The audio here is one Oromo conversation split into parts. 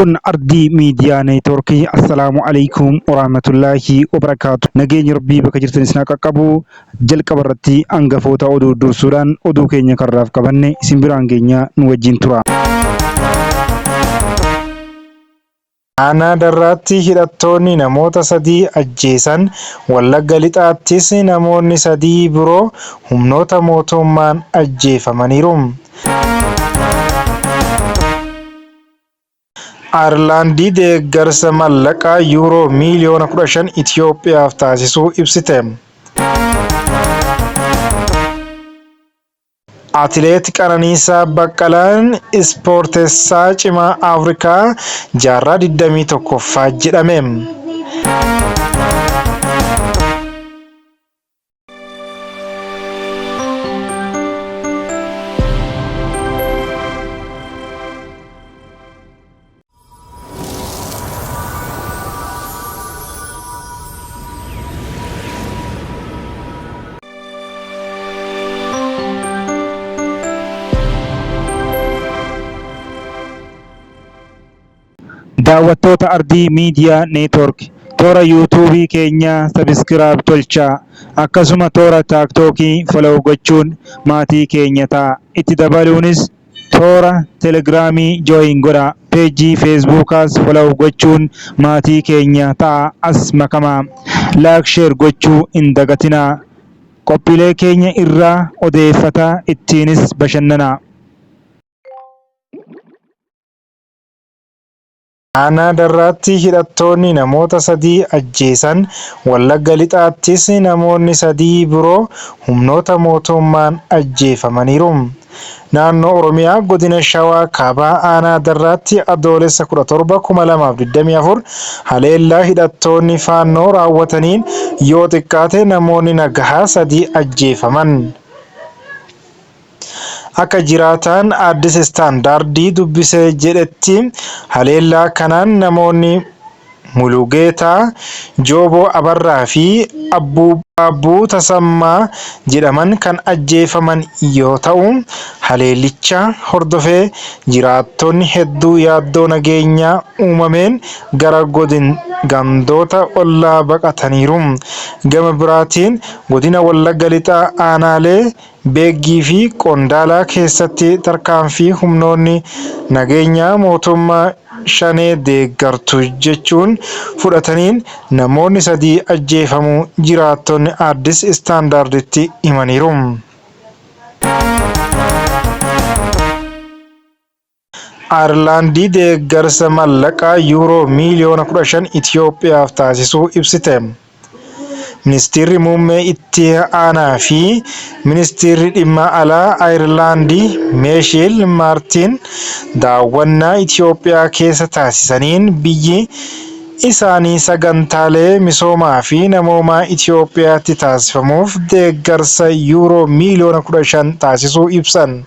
Kun Ardii Miidiyaa Neetwoorkii. Assalaamu Aleykum Warahmatullaahi Wabarakaatu. Nageenyi Rabbii bakka jirtan isin haa qaqqabu. Jalqaba irratti hangafoota oduu dursuudhaan oduu keenya karraaf qabanne isin biraan geenya nu wajjin tura. Aanaa Darraatti hidhattoonni namoota sadii ajjeesan, Wallagga Lixaattis namoonni sadii biroo humnoota mootummaan ajjeefamaniiru. Ayirlaandi deeggarsa mallaqaa Yuuroo miiliyoona 15 Itiyoophiyaaf taasisuu ibsite. Atileet Qananiisaa Baqqalaan ispoortessaa cimaa Afrikaa jaarraa 21ffaa jedhame. Daawwattoota Ardii Miidiyaa Neetwoork toora Yuutuubii keenyaa sabiskiraayib tolchaa. Akkasuma toora Taaktookii follow gochuun maatii keenya ta'a. Itti dabaluunis toora Telegiraamii join godhaa. Peejii Feesbuukaas follow gochuun maatii keenya ta'aa as makamaa. Like share gochuu hin dagatinaa. Qophiilee keenya irraa odeeffataa ittiinis bashannanaa. Aanaa Darraatti hidhattoonni namoota sadii ajjeesan, Wallagga Lixaattis namoonni sadii biroo humnoota mootummaan ajjeefamaniiru. Naannoo Oromiyaa Godina Shawaa Kaabaa Aanaa Darraatti Adoolessa 17, 2024 haleellaa hidhattoonni Faannoo raawwataniin yoo xiqqaate namoonni nagahaa sadii ajjeefaman. Akka jiraataan Addis Standard dubbise jedhetti haleellaa kanaan namoonni Mulugeetaa Jooboo Abarraa fi Abbuu Tasammaa jedhaman kan ajjeefaman yoo ta'u, haleellicha hordofee jiraattonni hedduu yaaddoo nageenyaa uumameen gara gandoota ollaa baqataniiru. Gama biraatiin Godina Wallagga Lixaa aanaalee Beeggii fi Qondaalaa keessatti tarkaanfii humnoonni nageenyaa mootummaa Shanee deeggartu jechuun fudhataniin namoonni sadii ajjeefamuu jiraattonni Addis Standarditti himaniiru. Ayirlaandi deeggarsa mallaqaa Yuuroo miiliyoona 15 Itiyoophiyaaf taasisuu ibsite. Ministirri Muummee Itti Aanaa fi Ministirri Dhimma Alaa Ayirlaandi Meesheel Maartiin daawwannaa Itiyoophiyaa keessa taasisaniin biyyi isaanii sagantaalee misoomaa fi namoomaa Itiyoophiyaatti taasifamuuf deeggarsa Yuuroo miiliyoona 15 taasisuu ibsan.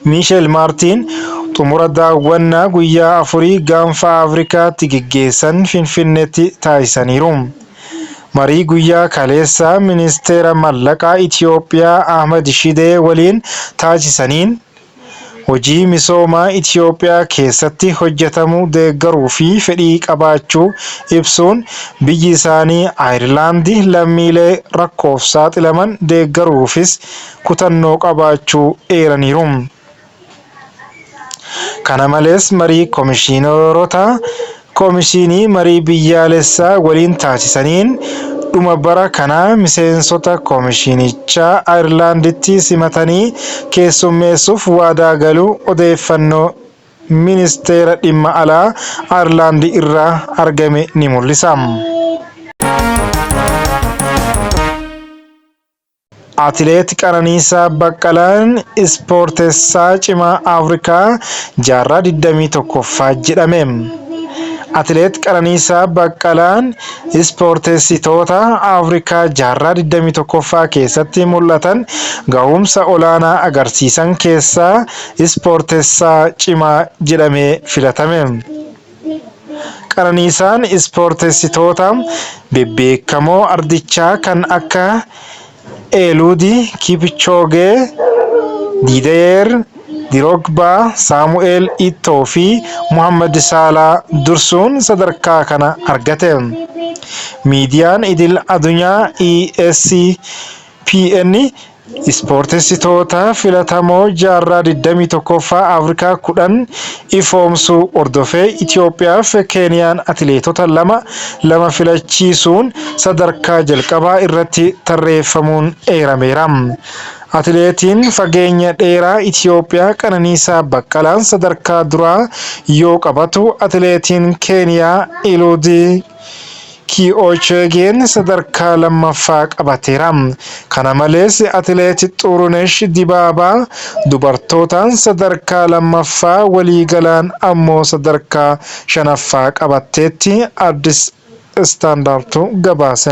Miisheel Maartiin xumura daawwannaa guyyaa afurii gaanfa Afrikaatti geggeessan Finfinneetti taasisaniiru. Marii guyyaa kaleessaa Ministeera Mallaqaa Itiyoophiyaa Ahmad Shidee waliin taasisaniin, hojii misoomaa Itiyoophiyaa keessatti hojjetamu deeggaruu fi fedhii qabaachuu ibsuun, biyyi isaanii Ayirlaandi lammiilee rakkoof saaxilaman deeggaruufis kutannoo qabaachuu eeraniiru. Kana malees marii komishiinaroota Komishinii Marii Biyyaalessaa waliin taasisaniin dhuma bara kanaa miseensota komishinichaa Ayirlaanditti simatanii keessummeessuuf waadaa galuu odeeffannoo Ministeera Dhimma Alaa Ayirlaandi irraa argame ni mul'isa. Atileet Qananiisaa Baqqalaan ispoortessaa cimaa Afrikaa jaarraa 21ffaa jedhame. Atileet Qananiisaa Baqqalaan ispoortessitoota Afrikaa jaarraa 21ffaa keessatti mul'atan gahumsa olaanaa agarsiisan keessaa ispoortessaa cimaa jedhamee filatame. Qananiisaan ispoortessitoota bebbeekamoo ardichaa kan akka Eeluudi Kiipchoogee, Diidayeer Diroogbaa, Saamu'eel Ittoo fi Mohammad Saalaa dursuun sadarkaa kana argate. Miidiyaan idil addunyaa ESPN ispoortessitoota filatamoo jaarraa 21ffaa Afrikaa 10 ifoomsuu hordofee Itoophiyaa fi Keeniyaan atileetota lama lama filachiisuun sadarkaa jalqabaa irratti tarreeffamuun eerameera. Atileetiin fageenya dheeraa Itoophiyaa Qananiisaa Baqqalaan sadarkaa duraa yoo qabatu, atileetiin Keeniyaa Iluud Kiipchoogeen sadarkaa lammaffaa qabateera. Kana malees atileet Xurunesh Dibaabaa dubartootaan sadarkaa lammaffaa waliigalaan ammoo sadarkaa shanaffaa qabatteetti Addis Standardtu gabaase.